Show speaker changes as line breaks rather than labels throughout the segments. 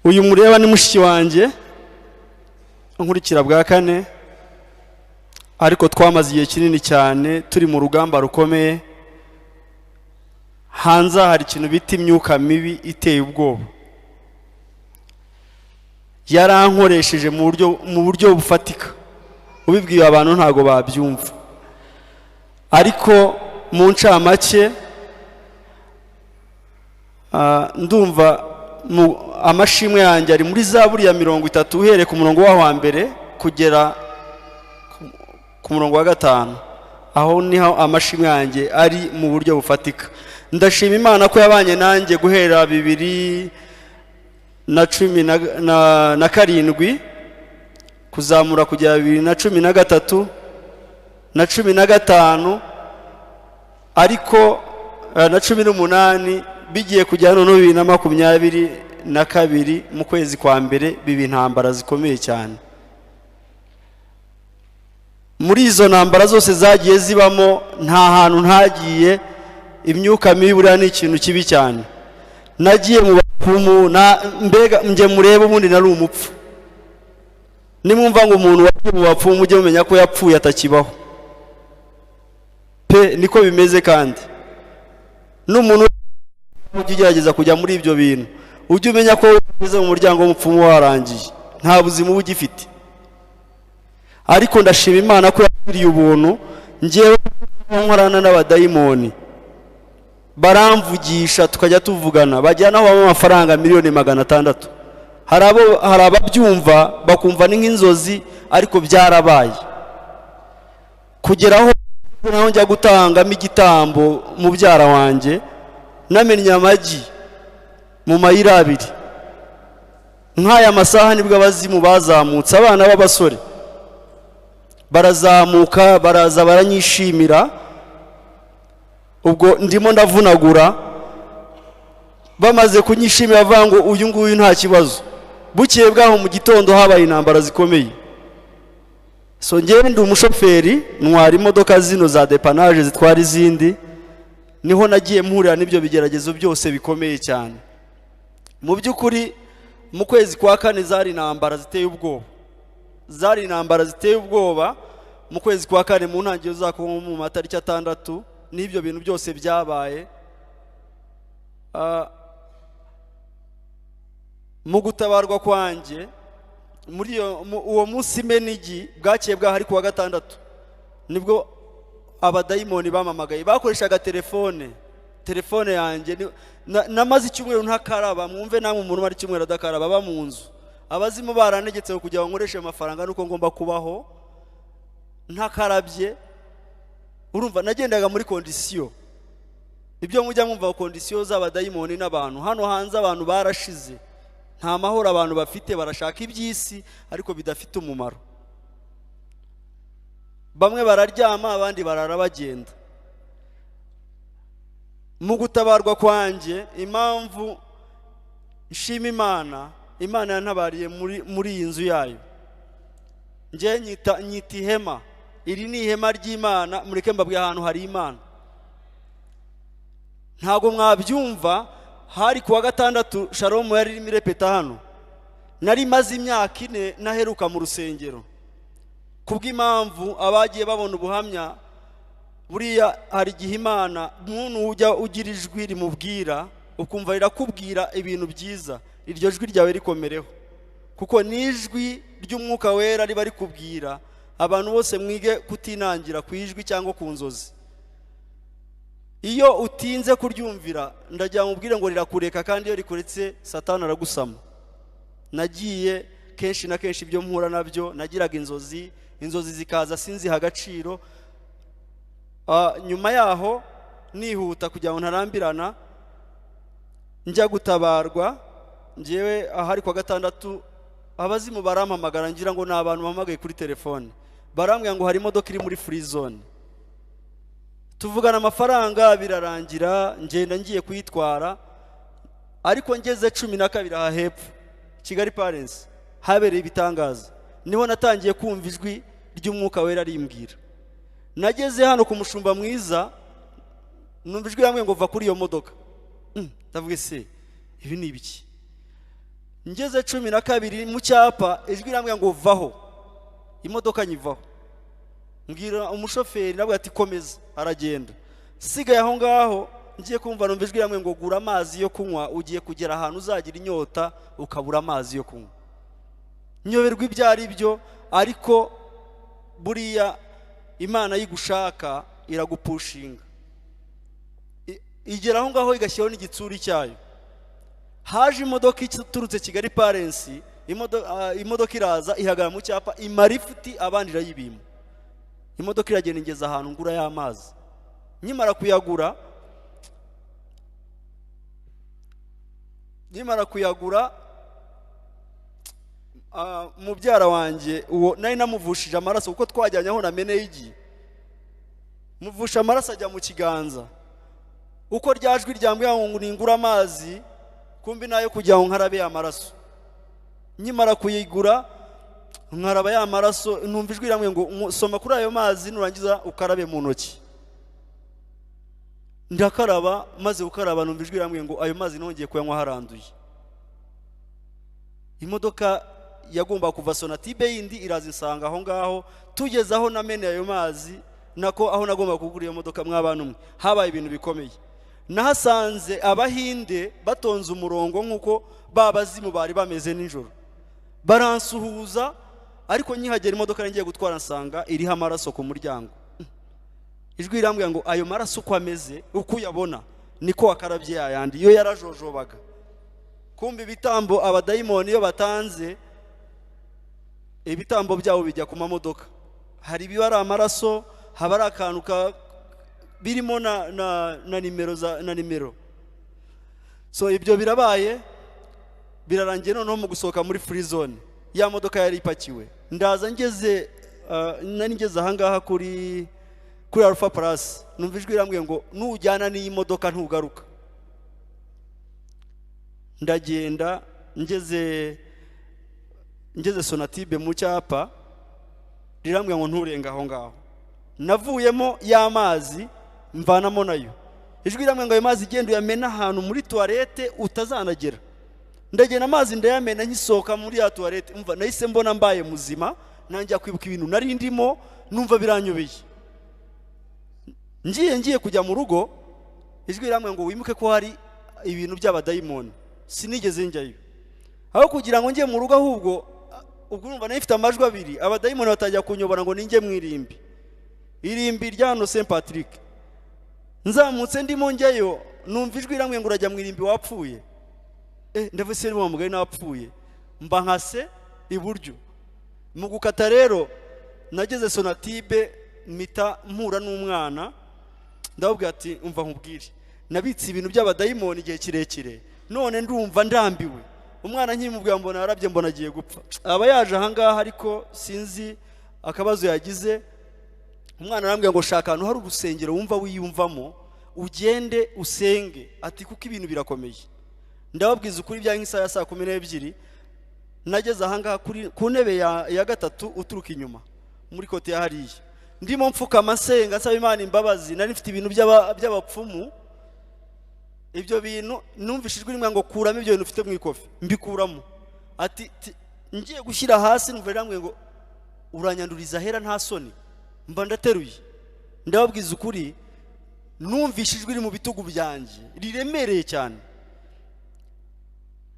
Uyu mureba ni mushiki wanjye nkurikira bwa kane, ariko twamaze igihe kinini cyane turi mu rugamba rukomeye. Hanze hari ikintu bita imyuka mibi iteye ubwoba. Yarankoresheje mu buryo bufatika, ubibwiye abantu ntabwo babyumva, ariko mu ncamake ndumva amashimwe yanjye ari muri Zaburi ya 30, uhereye ku murongo waho wa mbere kugera ku murongo wa gatanu. Aho niho amashimwe yanjye ari mu buryo bufatika. Ndashima Imana ko yabanye nanjye guhera 2017 kuzamura kugera 2013 na 15, ariko na 18, bigiye kujya noneho 2022 mu kwezi kwa mbere biba intambara zikomeye cyane. Muri izo ntambara zose zagiye zibamo, nta hantu ntagiye. Imyuka mibi buriya ni ikintu kibi cyane. Nagiye mu bapfumu na mbega njye murebe, ubundi nari umupfu. Nimwumva ngo umuntu wagiye mu bapfumu, mujye mumenya ko yapfuye, atakibaho pe. Niko bimeze. Kandi n'umuntu ujya ugerageza kujya muri ibyo bintu, ujye umenya ko ugeze mu muryango w'umupfumu warangiye, nta buzima uba ugifite. Ariko ndashima Imana ko yagiriye ubuntu. Ngewe nkorana n'abadayimoni, baramvugisha, tukajya tuvugana, bajyana aho baba amafaranga miliyoni 600. Hari ababyumva bakumva ni nk'inzozi, ariko byarabaye. Kugera aho naho njya gutangamo igitambo mubyara wanjye, namennye amagi mu mayira abiri. Nk'aya masaha nibwo abazimu bazamutse, abana b'abasore barazamuka, baraza baranyishimira. Ubwo ndimo ndavunagura, bamaze kunyishimira bavuga ngo uyu nguyu nta kibazo. Bukeye bwaho mu gitondo habaye intambara zikomeye. So ngewe ndi umushoferi, ntwara imodoka zino za dépannage zitwara izindi. Niho nagiye mpurira n'ibyo bigeragezo byose bikomeye cyane. Mu by'ukuri mu kwezi kwa kane zari intambara ziteye ubwoba, zari intambara ziteye ubwoba. Mu kwezi kwa kane, mu ntangiriro zako, nko mu matariki 6, n'ibyo bintu byose byabaye. Mu gutabarwa kwanjye muri uwo munsi menigi bwakeye bwaho, ari kuwa gatandatu, nibwo abadayimoni bamamagaye, bakoreshaga telefone yanjye. Namaze icyumweru ntakaraba. Mwumve namwe, umuntu umara icyumweru adakaraba, aba mu nzu. Abazimu barantegetse kugira ngo nkoreshe amafaranga, nuko ngomba kubaho ntakarabye. Urumva nagendaga muri condition, ibyo mujya mwumva, condition z'abadayimoni n'abantu. Hano hanze abantu barashize, nta mahoro abantu bafite, barashaka iby'isi ariko bidafite umumaro. Bamwe bararyama, abandi barara bagenda. Mu gutabarwa kwanjye, impamvu nshima Imana, Imana yantabariye muri iyi nzu yayo. Njye nyita ihema. Iri ni ihema ry'Imana. Mureke mbabwiye, ahantu hari Imana ntabwo mwabyumva. Hari kuwa gatandatu, Shalom yari irimo irepeta hano. Nari maze imyaka 4 naheruka mu rusengero, kubw'impamvu abagiye babona ubuhamya. Buriya hari igihe Imana, umuntu ujya ugira ijwi rimubwira, ukumva rirakubwira ibintu byiza, iryo jwi ryawe rikomereho, kuko ni ijwi ry'Umwuka Wera riba rikubwira. Abantu bose mwige kutinangira ku ijwi cyangwa ku nzozi. Iyo utinze kuryumvira, ndagira ngo ubwire ngo rirakureka, kandi iyo rikuretse Satani aragusama. Nagiye kenshi na kenshi, ibyo mpura nabyo, nagiraga inzozi, inzozi zikaza sinziha agaciro. Nyuma yaho, nihuta kugira ngo ntarambirana, njya gutabarwa ngewe ahari kwa gatandatu, abazimu barampamagara, ngira ngo ni abantu bampamagaye kuri telefone. Barambwira ngo hari imodoka iri muri free zone. Tuvugana amafaranga, birarangira, ngenda ngiye kuyitwara. Ariko ngeze 12 aha hepfo Kigali Parents, habereye ibitangaza. Niho natangiye kumva ijwi ry'Umwuka Wera rimbwira. Nageze hano ku mushumba mwiza, numva ijwi yambwiye ngo va kuri iyo modoka. Ndavuga, ese ibi ni ibiki? Ngeze 12 mu cyapa, ijwi rirambwira ngo vaho, imodoka nyivaho. Mbwira umushoferi nabwo ati komeza, aragenda. Sigaye aho ngaho ngiye kumva numva ijwi rirambwira ngo gura amazi yo kunywa, ugiye kugera ahantu uzagira inyota ukabura amazi yo kunywa. Nyoberwa ibyo ari byo, ariko buriya Imana yigushaka iragupushinga, igera aho ngaho igashyiraho n'igitsuri cyayo. Haje imodoka iturutse Kigali Parensi, imodoka iraza ihagarara mu cyapa, imara ifuti abandi irayibima. Imodoka iragenda ingeza ahantu ngura y'amazi. Nkimara kuyagura mubyara wanjye uwo nari namuvushije amaraso, kuko twajyanye aho nameneye igi, muvusha amaraso ajya mu kiganza. Uko ryajwi ryambwiye ngo ningura amazi, kumbi nayo kugira ngo nkarabe ya maraso. Nkimara kuyigura nkaraba ya maraso, numva ijwi rirambwiye ngo soma kuri ayo mazi nurangiza ukarabe mu ntoki. Ndakaraba, maze gukaraba numva ijwi rirambwiye ngo ayo mazi nongeye kuyanywa haranduye. Imodoka yagomba kuva Sonatibe yindi iraza insanga aho ngaho, tugeze aho nameneye ayo mazi, nako aho nagomba kugura iyo modoka. Mw'abantu mwe, habaye ibintu bikomeye. Nahasanze abahinde batonze umurongo nk'uko babazimu bari bameze nijoro, baransuhuza. Ariko nkihagera imodoka ngiye gutwara nsanga iriho amaraso ku muryango. Ijwi rirambwira ngo ayo maraso uko ameze, uko uyabona niko wakarabye yayandi iyo yarajojobaga. Kumva ibitambo abadayimoni iyo batanze, ibitambo byabo bijya ku mamodoka. Hari ibiba ari amaraso, haba ari akantu birimo na nimero za na nimero. So ibyo birabaye birarangiye. Noneho mu gusohoka muri free zone, ya modoka yari ipakiwe, ndaza ngeze nari ngeze ahangaha kuri Alpha Plus, numva ijwi rirambwiye ngo nujyana n'iyi modoka ntugaruka. Ndagenda ngeze Sonatibe mu cyapa, rirambwiye ngo nturenga aho ngaho. Navuyemo y'amazi mvanamo nayo. Ijwi rirambwiye ngo ayo mazi genda uyamena ahantu muri toilette utazanagera. Ndagenda amazi ndayamena, nkisohoka muri ya toilette umva nahise mbona mbaye muzima, nanjya kwibuka ibintu nari ndimo, numva biranyobeye. Ngiye kujya mu rugo, ijwi rirambwiye ngo wimuke ko hari ibintu by'abadayimoni. Sinigeze njyayo. Aho kugira ngo njye mu rugo, ahubwo ubwo urumva nari mfite amajwi abiri, abadayimoni batajya kunyobora ngo ninjye mu irimbi. Irimbi rya hano Saint Patrick. Nzamutse ndimo njyayo, numva ijwi rirambwiye ngo urajya mu irimbi wapfuye. Ndavuze se wa mugari napfuye, mba nkase iburyo. Mu gukata rero nageze Sonatibe mpita mpura n'umwana, ndababwira ati umva nkubwire, nabitse ibintu by'abadayimoni igihe kirekire, none ndumva ndambiwe. Umwana nkimubwira mbona yarabye, mbona agiye gupfa. Aba yaje ahangaha ariko sinzi akabazo yagize. Umwana arambwira ngo shaka ahantu hari urusengero wumva wiyumvamo, ugende usenge, ati kuko ibintu birakomeye. Ndababwiza ukuri, bya nk'isaha ya 12 nageze ahangaha ku ntebe ya gatatu uturuka inyuma muri kote ya hariya, ndimo mfukama nsenga nsaba Imana imbabazi. Nari mfite ibintu by'abapfumu. Ibyo bintu numvise ijwi rimwe ngo kuramo ibyo bintu ufite mu ikofi, mbikuramo. Ati ngiye gushyira hasi, numva rirambwiye ngo uranyanduriza hera nta soni. Mba ndateruye. Ndababwiza ukuri, numvise ijwi riri mu bitugu byanjye riremereye cyane.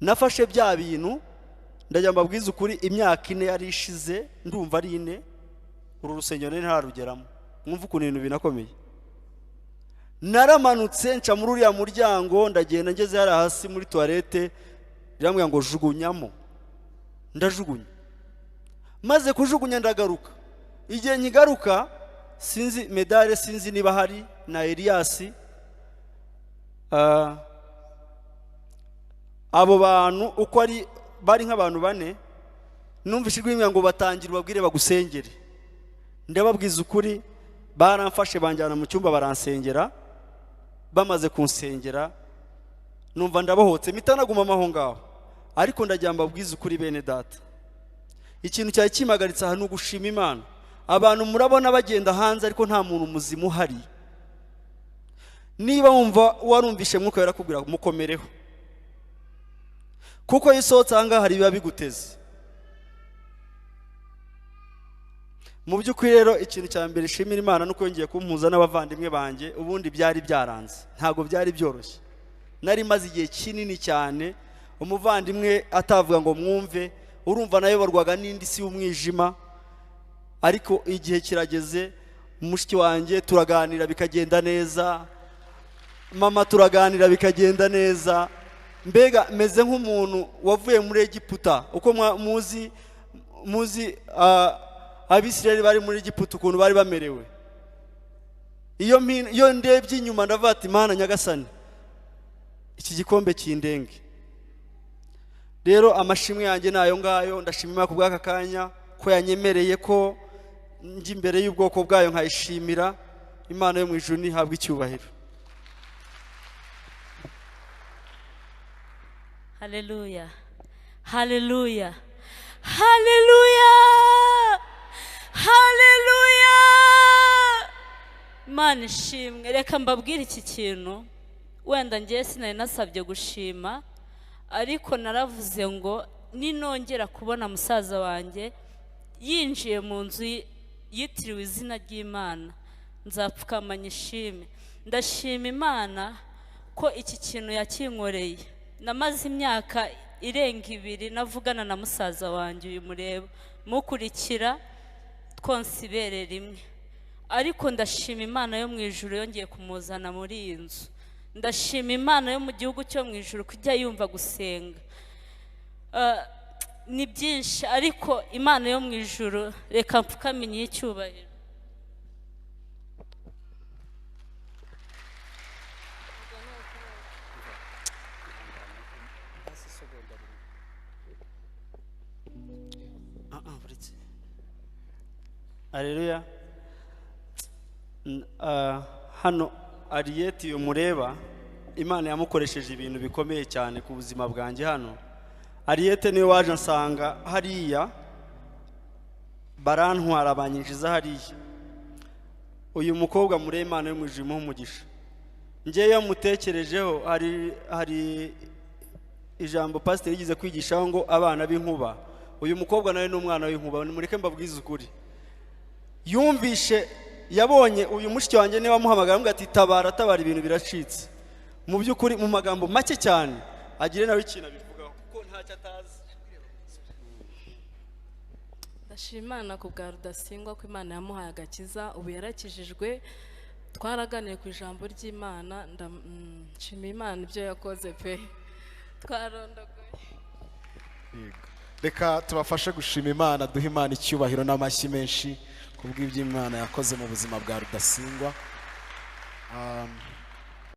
Nafashe bya bintu, ndajya mbabwiza ukuri, imyaka 4 yari ishize, ndumva ari 4, uru rusengero nari ntarugeramo. Mwumva ukuntu ibintu binakomeye. Naramanutse nca muri uriya muryango, ndagenda ngeze hariya hasi muri toilette, rirambwira ngo jugunyamo. Ndajugunya. Maze kujugunya ndagaruka. Igihe nkigaruka sinzi medale, sinzi niba hari na Elias, abo bantu uko ari bari nk'abantu 4, numvise ijwi ngo batangira ubabwire bagusengere. Ndababwiza ukuri, baramfashe banjyana mu cyumba baransengera. Bamaze kunsengera numva ndabohotse, mpita naguma aho ngaho. Ariko ndagira mbabwize ukuri bene data, ikintu cyari kimagaritse aha ni ugushima Imana. Abantu murabona bagenda hanze ariko nta muntu muzima uhari. Niba wumva warumvishe Mwuka yarakubwira mukomereho, Kuko iyo usohotse aha ngaha hari ibiba biguteze. Mu by'ukuri rero, ikintu cya mbere nshimira Imana nuko yongeye kumpuza n'abavandimwe banjye. Ubundi byari byaranze, ntabwo byari byoroshye. Nari maze igihe kinini cyane umuvandimwe atavuga ngo mwumve, urumva nayoborwaga n'indi si y'umwijima. Ariko igihe kirageze, mushiki wanjye turaganira bikagenda neza, mama turaganira bikagenda neza. Mbega meze nk'umuntu wavuye muri Egiputa. Uko muzi Abisirayeli bari muri Egiputa ukuntu bari bamerewe. Iyo ndebye inyuma ndavuga ati: "Mana nyagasani, iki gikombe kindenge." Rero amashimwe yanjye ni ayo ngayo. Ndashima Imana ku bw'aka kanya, ko yanyemereye ko njya imbere y'ubwoko bwayo nkayishimira. Imana yo mu ijuru ntihabwe icyubahiro.
Haleluya, haleluya, haleluya, haleluya! Imana ishimwe. Reka mbabwire iki kintu. Wenda ngewe sinari nasabye gushima, ariko naravuze ngo ninongera kubona musaza wanjye yinjiye mu nzu yitiriwe izina ry'Imana, nzapfukamanya ishime. Ndashima Imana ko iki kintu yakinkoreye. Namaze imyaka irenga 2 navugana na musaza wanjye uyu mureba, mukurikira, twonsa ibere rimwe. Ariko ndashima Imana yo mu ijuru yongeye kumuzana muri iyi nzu. Ndashima Imana yo mu gihugu cyo mu ijuru kujya yumva gusenga. Ni byinshi, ariko Imana yo mu ijuru reka mpfukamenye icyubahiro.
Ah, ah, buretse. Aleluya. Hano Ariyeti uyu mureba, Imana yamukoresheje ibintu bikomeye cyane ku buzima bwanjye. Hano Ariyete niwe waje ansanga hariya, barantwara banyinjiza hariya. Uyu mukobwa mureba, Imana yo mu ijuru imuhe umugisha. Njyewe iyo mutekerejeho, hari ijambo pasiteri yigeze kwigishaho ngo abana b'inkuba. Uyu mukobwa nawe ni umwana w'inkuba. Nimureke mbabwize ukuri. Yumvishe, yabonye uyu mushiki wanjye niwe wamuhamagara, aramubwira ati: "Tabara, tabara, ibintu biracitse." Mu by'ukuri, mu magambo make cyane, agire nawe ikintu abivugaho kuko ntacyo atazi.
Ndashima Imana ku bwa Rudasingwa, ko Imana yamuhaye agakiza, ubu yarakijijwe. Twaraganiye ku ijambo ry'Imana. Nshima Imana ibyo yakoze pe, twarondogoye.
Yego. Reka tubafashe gushima Imana, duhe Imana icyubahiro n'amashyi menshi ku bw'ibyo Imana yakoze mu buzima bwa Rudasingwa.